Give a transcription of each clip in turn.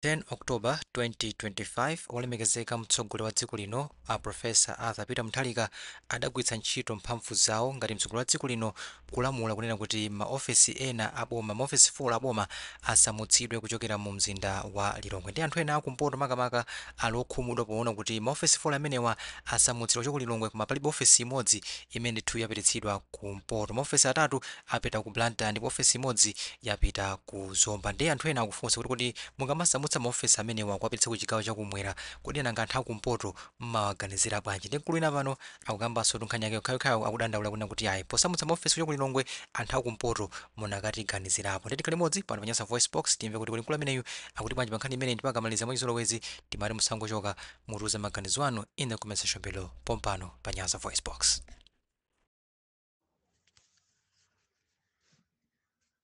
10 October 2025, Olemekezeka mtsogoleri wa dziko lino a Professor Arthur Peter Mutharika adagwiritsa ntchito mphamvu zawo ngati mtsogoleri wa dziko lino kulamula kunena kuti ma ofesi ena a boma, ma ofesi 4 a boma asamutsidwe kuchokera mu mzinda wa Lilongwe. Ndi anthu ena akumpoto makamaka ali okhumudwa poona kuti ma ofesi 4 amenewa asamutsidwa kuchoka ku Lilongwe koma palibe ofesi imodzi imene ndithu yapititsidwa kumpoto. Ma ofesi atatu apita ku Blantyre ndipo ofesi imodzi yapita ku Zomba. Ndiye anthu ena akufunsa kuti kodi mukamasamutsa ma ofesi amenewa kuwapititsa ku chigawo cha kumwera, kodi nanga anthu akumpoto mmawaganizira bwanji? Ndiye mkulu wina pano akukambanso nkhani yake yokhayokhayo, akudandaula kunena kuti ayi, posamutsa ma ofesi kuchoka ku Lilongwe, anthu akumpoto munakatiganizirapo. Ndiye tikhale limodzi pano pa Nyasa Voice Box timve kuti kodi mkulu ameneyu akuti bwanji pa nkhani imeneyi, ndipo akamaliza mwachizolowezi timati musangochoka, mutiuze maganizo anu in the comment section below pompano pa Nyasa Voice Box.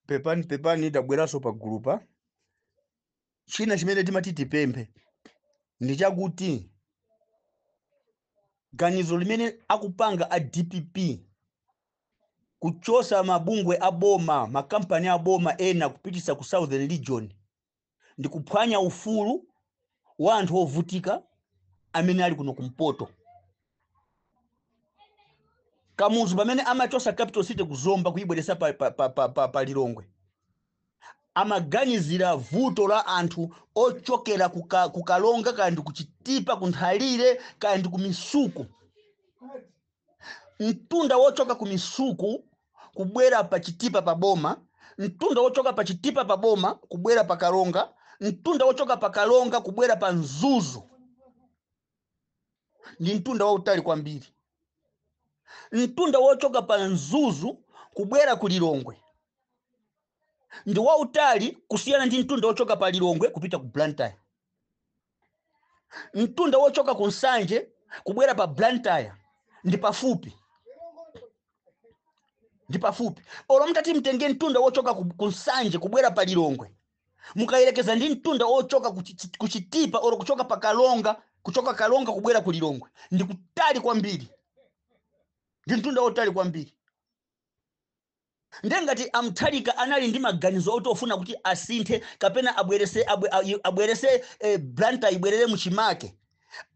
Pepani, pepani, tabweranso pa gulupa. China chimene timati tipemphe ndi chakuti ganizo limene akupanga a DPP kuchosa mabungwe a boma, makampani a boma ena kupitisa ku Southern Region ndi kuphwanya ufulu wa anthu ovutika amene ali kuno kumpoto. Kamuzu pamene amachosa Capital City ku Zomba kuyibweresa pa Lilongwe, amaganizira vuto la anthu ochokera ku Karonga, kaya ndi ku Chitipa, ku Nthalire, kaya ndi ku Misuku. Mtunda wochoka ku Misuku kubwera pa Chitipa pa boma, mtunda wochoka pa Chitipa pa boma kubwera pa Karonga, mtunda wochoka pa Karonga kubwera pa Mzuzu ndi mtunda wautali kwambiri. Mtunda wochoka pa Mzuzu kubwera ku Lilongwe ndi wautali kusiyana ndi mtunda wochoka pa Lilongwe kupita ku Blantyre. Mtunda wochoka ku Nsanje kubwera pa Blantyre ndi pafupi, ndi pafupi. Olo mutati mtenge mtunda wochoka ku Nsanje kubwera pa Lilongwe, mukayerekeza ndi mtunda wochoka ku Chitipa olo kuchoka pa Karonga, kuchoka Karonga kubwera ku Lilongwe, ndi kutali kwambiri, ndi mtunda wotali kwambiri. Ndiye ngati a Mutharika anali ndi maganizo oti ofuna kuti asinthe kapena abwerese Blantyre ibwerere muchimake,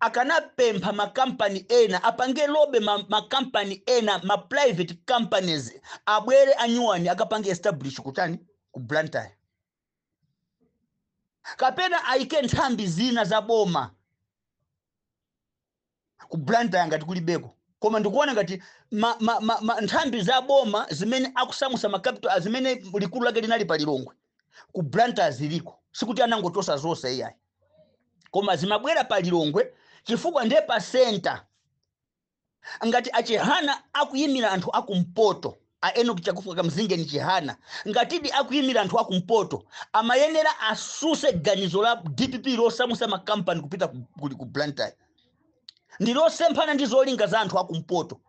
akanapempha makampani ena apange lobby makampani ena, ma private companies abwere anyuwani akapange establish kutani ku Blantyre, kapena ayike nthambi zina za boma ku Blantyre ngati kulibeko. Koma ndikuona ngati nthambi za boma zimene akusamusa ma capital, zimene likulu lake linali pa Lilongwe, ku Blantyre ziliko. Sikuti anangochosa zonse iyayi, koma zimabwera pa Lilongwe chifukwa ndiye pa center. Ngati achihana akuyimira anthu akumpoto, a Enoch Chakufwa Kamzingeni Chihana ngatidi akuyimira anthu akumpoto, amayenera asuse ganizo la DPP losamusa makampani kupita ku Blantyre. Ndi losemphana ndi zolinga za anthu akumpoto.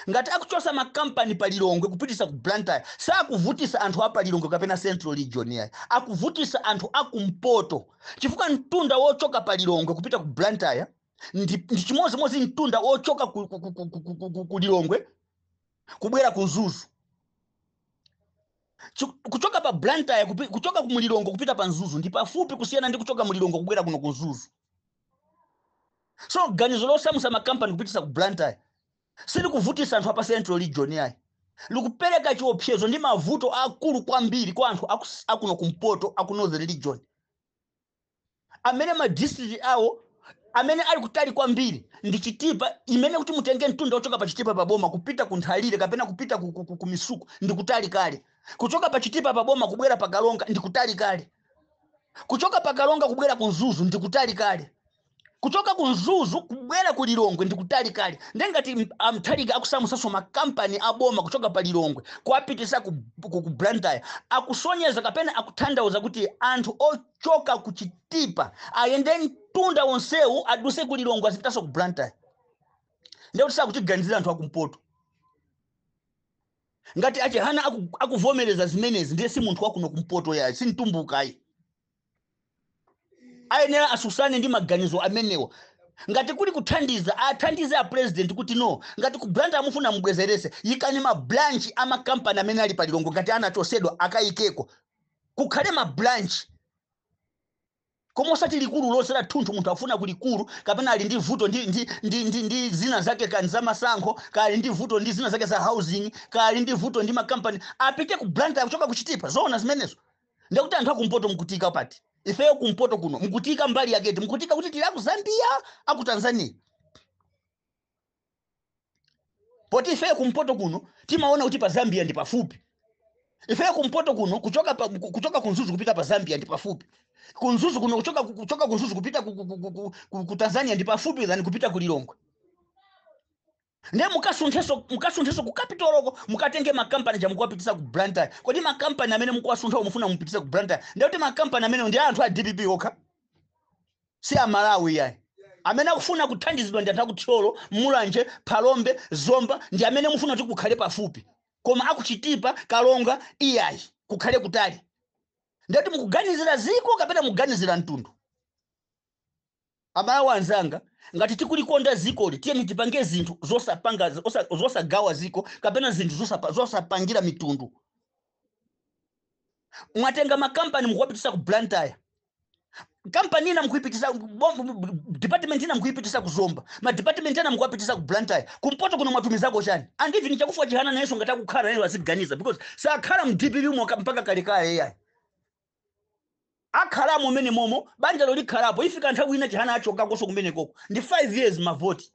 Ngati akuchosa makampani pa Lilongwe kupitisa ku Blantyre, sakuvutisa anthu apa Lilongwe kapena Central Region yayi, akuvutisa anthu akumpoto, chifukwa mtunda wochoka pa Lilongwe kupita ku Blantyre ndi chimodzimodzi mtunda wochoka ku Lilongwe kubwera ku Mzuzu. Kuchoka pa Blantyre kuchoka ku Lilongwe kupita pa Mzuzu ndi pafupi kusiyana ndi kuchoka mu Lilongwe kubwera kuno ku Mzuzu. So ganizo losamusa makampani kupitisa ku Blantyre silikuvutisa anthu apa Central Region yayi, likupereka chiopsezo ndi mavuto akulu kwambiri kwa anthu akuno kumpoto, aku Northern Region, amene ma district awo amene ali kutali kwambiri ndi Chitipa, imene kuti mutenge mtunda wochoka pa Chitipa pa boma kupita ku Nthalire kapena kupita ku Misuku ndi kutali kale. Kuchoka pa Chitipa pa boma kubwera pa Karonga ndi kutali kale. Kuchoka pa Karonga kubwera ku Mzuzu ndi kutali kale. Kuchoka ku Mzuzu kubwera ku Lilongwe ndi kutali kale. Ndiye ngati a Mutharika akusamusanso makampani a boma kuchoka pa Lilongwe kuwapitisa ku Blantyre, akusonyeza kapena akutanthauza kuti anthu ochoka ku Chitipa ayende mtunda wonsewu, aduse ku Lilongwe, azipitanso ku Blantyre. Ndiye kuti sakutiganizira anthu akumpoto. Ngati achihana akuvomereza zimenezi, ndiye si munthu wakuno kumpoto yayi, si mtumbukayi. Ayenera asusane ndi maganizo amenewa. Ngati kuli kuthandiza, athandize a president kuti no, ngati ku Blantyre amufuna mubwezerese, yikani ma branch a makampani amene ali pa Lilongwe, ngati anachosedwa akayikeko, kukhale ma branch. Koma osati likulu lonse la thunthu. Munthu afuna kulikulu kapena ali ndi vuto ndi zina zake, kani za masankho, kali ndi vuto ndi zina zake za housing, kali ndi vuto ndi makampani, apite ku Blantyre kuchoka kuchitipa? Zoona zimenezo? Ndekuti anthu akumpoto mukutika pati? Ifeyo kumpoto kuno mukutika mbali yaketi, mukutika kuti tili aku Zambia, aku Tanzania, poti ifeyo kumpoto kuno timaona kuti pa Zambia ndi pafupi. Ifeyo kumpoto kuno kuchoka ku Mzuzu kupita pa Zambia ndi pafupi. Ku Mzuzu kuno, kuchoka ku Mzuzu kupita ku Tanzania ndi pafupi than kupita ku Lilongwe. Ndiye mukasunthenso ku capitaloko, mukatenge makampani chamukuwapitisa ku Blantyre. Kodi makampani amene mukuwasuntha, mufuna mupitise ku Blantyre, ndiye kuti makampani amene ndi anthu a DPP okha, si Amalawi yayi? Amene akufuna kuthandizidwa ndi anthu akuthyolo, Mulanje, Phalombe, Zomba, ndi amene mufuna kuti kukhale pafupi, koma akuchitipa, Kalonga, iyayi, kukhale kutali. Ndati mukuganizira ziko kapena mukuganizira mtundu? Amalawi anzanga, ngati tikulikonda zikoli, tiyeni tipange zinthu zosapanga zosagawa ziko kapena zinthu zosapangira mitundu. Mwatenga makampani, mukuwapitisa ku Blantyre. Kampani ina mukuipitisa, department ina mukuipitisa ku Zomba, ma department ena mukuwapitisa ku Blantyre. Kumpoto kuno mwatumizako chani? And even Chakufwa Chihana nayenso ngati akukhala naye aziganiza, because sakhala mu DPP mpaka kalekale yayi. Akhalamo mene momo, banja lolikhalapo. Ifika nthawi ina Chihana achokakonso kumenekoko. Ndi 5 years mavoti,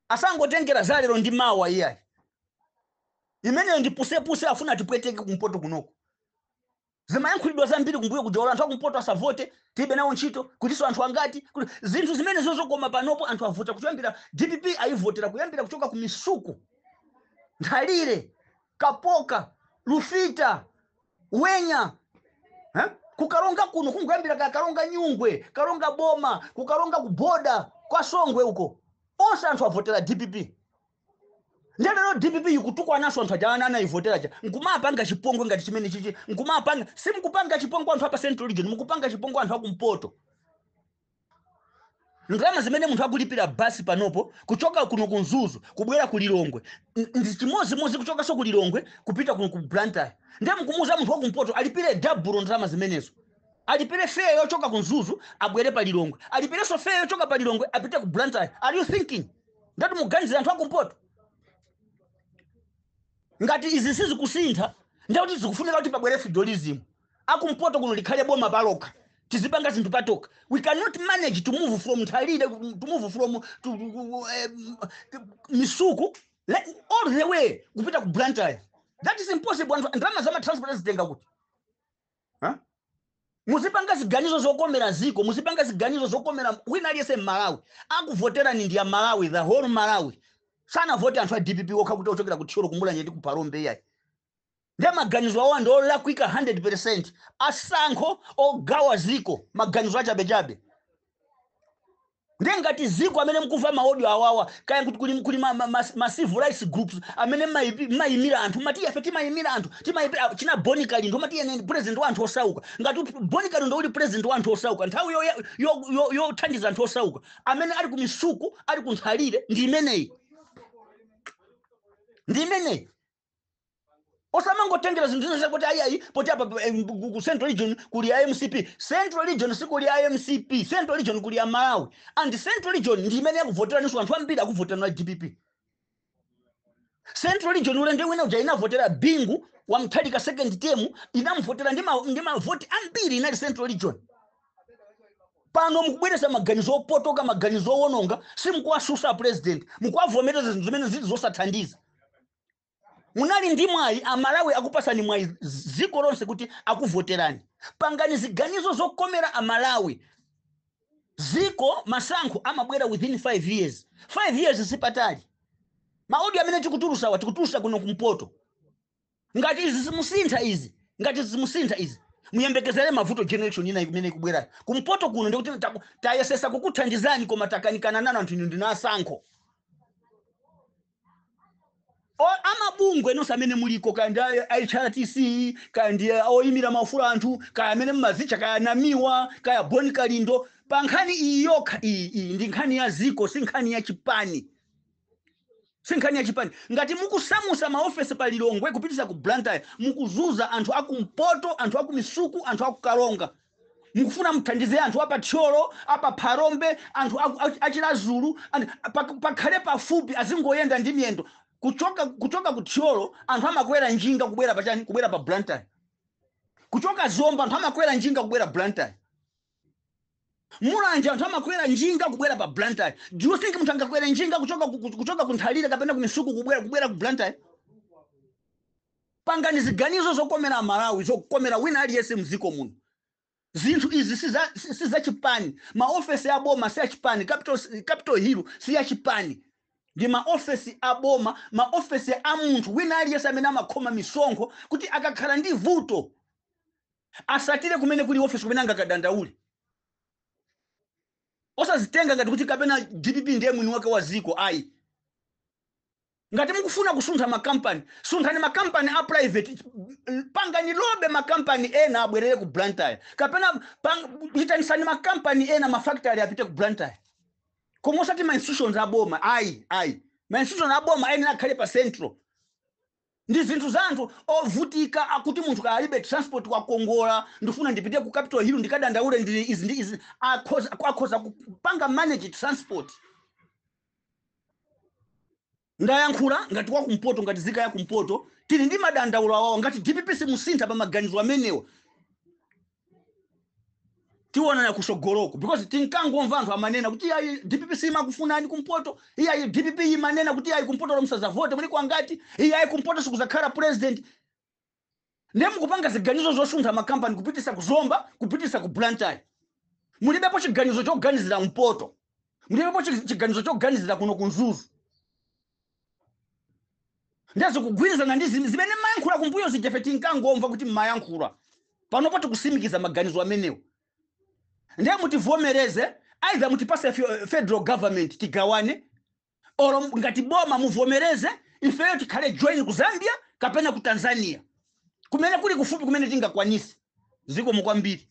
asangotengera zalero ndi mawa iyayi. Imeneyo ndi pusepuse, afuna tipweteke kumpoto kunoko. Zimayankhulidwa zambiri kumbuyo kujaola, anthu akumpoto asavote, tilibe nawo ntchito, kutinso anthu angati zinthu zimene zozokoma. Panopo anthu avota kuyambira, DPP ayivotera kuyambira kuchoka ku Misuku, Nthalire, Kapoka, Lufita, Wenya, eh? Kukalonga kuno, kungoyambira ka Kalonga Nyungwe, Kalonga Boma, kukalonga kuboda kwa Songwe uko, onse anthu avotera DPP. Ndiye lero DPP ikutukwananso anthu aja ana anayivotera ja, nkumapanga chipongwe ngati chimene chichi. Nkumapanga, simukupanga chipongwe anthu apa Central Region, mukupanga chipongwe anthu akumpoto. Ndalama zimene munthu akulipira basi panopo kuchoka kuno ku Mzuzu kubwera ku Lilongwe ndi chimodzimodzi kuchokanso ku Lilongwe kupita kuno ku Blantyre. Ndiye mukumuuza munthu wakumpoto alipire double ndalama zimenezo, alipire fare yochoka ku Mzuzu abwere pa Lilongwe, alipirenso fare yochoka pa Lilongwe apite ku Blantyre. Are you thinking ndati muganizira anthu akumpoto? Ngati izi sizikusintha, ndekuti zikufunika kuti pabwere federalism, akumpoto kuno likhale boma palokha, tizipanga zinthu patokha. We cannot manage to move from Nthalire, to move from to Misuku all the way kupita ku Blantyre. That is impossible. Anthu ndalama za matransport azitenga kuti? Huh? Muzipanga ziganizo zokomera ziko, muzipanga ziganizo zokomera wina aliyense m'Malawi. Akuvoterani ndi ya Malawi, the whole Malawi. Sanavote anthu a DPP okha kuti ochokera ku Thyolo, kumulanje ndi kuphalombe iyayi. Ndiye maganizo awo ndi olakwika 100, asankho ogawa ziko, maganizo achabechabe. Ndiye ngati ziko amene mukumva ma audio awawa, kaya kuti kuli ma civil rights groups amene mayimira anthu, mati ife timayimira anthu, timayimira china Boni Kalindo, mati ene president wa anthu osauka. Ngati Boni Kalindo uli president wa anthu osauka, nthawi yothandiza anthu osauka amene ali ku Misuku, ali ku Nthalire, ndi imeneyi, ndi imeneyi. Osamangotengera zinthu zina zakuti ayiayi, poti apa ku Central Region kuli IMCP. Central Region sikuli IMCP, Central Region kuli ya Malawi. And Central Region ndi imene yakuvoteraninso anthu ambiri akuvotera na DPP. Central Region ulendo wina uja inavotera Bingu wa Mutharika second term, inamuvotera ndi mavoti ambiri, inali Central Region. Pano mukubweresa maganizo opotoka, maganizo owononga. Simukuwasusa president, mukuwavomereza zinthu zimene zili zosathandiza. Munali ndi mwayi, Amalawi akupasani mwayi, dziko lonse kuti akuvoterani. Pangani ziganizo zokomera Amalawi. Ziko masankho amabwera within 5 years. 5 years sipatali. Ma audio amene tikutulusawa, tikutulusa kuno kumpoto. Ngati izi simusintha izi, ngati simusintha izi, muyembekezere mavuto generation ina imene ikubwerayo. Kumpoto kuno ndikuti tayesesa kukuthandizani, koma takanikana nanu anthu inu ndinu asankho. Amabungwe nonse amene muliko, kaya ndi a HRTC, kaya ndi oyimira maufulu anthu, kaya amene mmazicha, kaya Namiwa, kaya Boni Kalindo, pa nkhani iyi yokha iyi, iyi ndi nkhani ya ziko, si nkhani ya chipani, si nkhani ya chipani. Ngati mukusamusa maofesi pa Lilongwe kupitisa ku Blantyre, mukuzuza anthu akumpoto, anthu akumisuku, anthu akukalonga. Mukufuna muthandize anthu apa Thyolo, apa Phalombe, anthu aChiradzulu, pakhale pafupi, azingoyenda ndi miyendo. Kuchoka ku Thyolo anthu amakwera njinga kubwera pachani? Kubwera pa Blantyre. Kuchoka Zomba anthu amakwera njinga kubwera Blantyre. Mulanje anthu amakwera njinga kubwera pa Blantyre. Do you think munthu angakwere njinga kuchoka ku Nthalire kapena ku Misuku kubwera ku Blantyre? Pangani ziganizo zokomera Malawi, zokomera wina aliyense mdziko muno. Zinthu izi si zachipani. Maofesi aboma si achipani. Capital Hill si yachipani, ndi maofesi aboma, maofesi a munthu wina aliyense amene amakhoma misonkho, kuti akakhala ndi vuto asatire kumene kuli ofesi kumene angakadandaule. Osazitenga ngati kuti kapena DPP ndiye mwini wake wa ziko, ayi. Ngati mukufuna kusuntha makampani, sunthani makampani a private, pangani lobby makampani ena abwerere ku Blantyre, kapena itanisani makampani ena, mafactory apite ku Blantyre, koma osati ma institutions aboma, ayi, ayi. Ma institutions aboma ayenera akhale pa central. Ndi zinthu za anthu ovutika, akuti munthu kaalibe transport, wakongola, ndifuna ndipite ku Capitol Hill ndikadandaule, ndili izi ndi izi, akhoza kupanga manage transport. Ndayankhula ngati wakumpoto, ngati zika ya kumpoto. Tili ndi madandaulo awawo. Ngati DPP simusintha pa maganizo amenewa, tionana kusogoloko, because tinkangomva anthu amanena kuti iyayi, DPP simakufunani kumpoto, iyayi, DPP imanena kuti iyayi, kumpoto lomsazavote muli kwangati, iyayi, kumpoto sikuzakhala president. Ndiye mukupanga ziganizo zosuntha makampani kupitisa kuZomba, kupitisa ku Blantyre. Mulibepo chiganizo choganizira mpoto, mulibepo chiganizo choganizira kuno kuMzuzu. Ndiye kugwirizana ndi zimene mayankhula kumbuyo zijefe, tinkangomva kuti mmayankhula. Panopo tikusimikiza maganizo amenewo. Ndiye mutivomereze, either mutipase federal government tigawane, olo ngati boma muvomereze ifeyo tikhale join ku Zambia kapena ku Tanzania, kumene kuli kufupi, kumene tingakwanise. Zikomo kwambiri.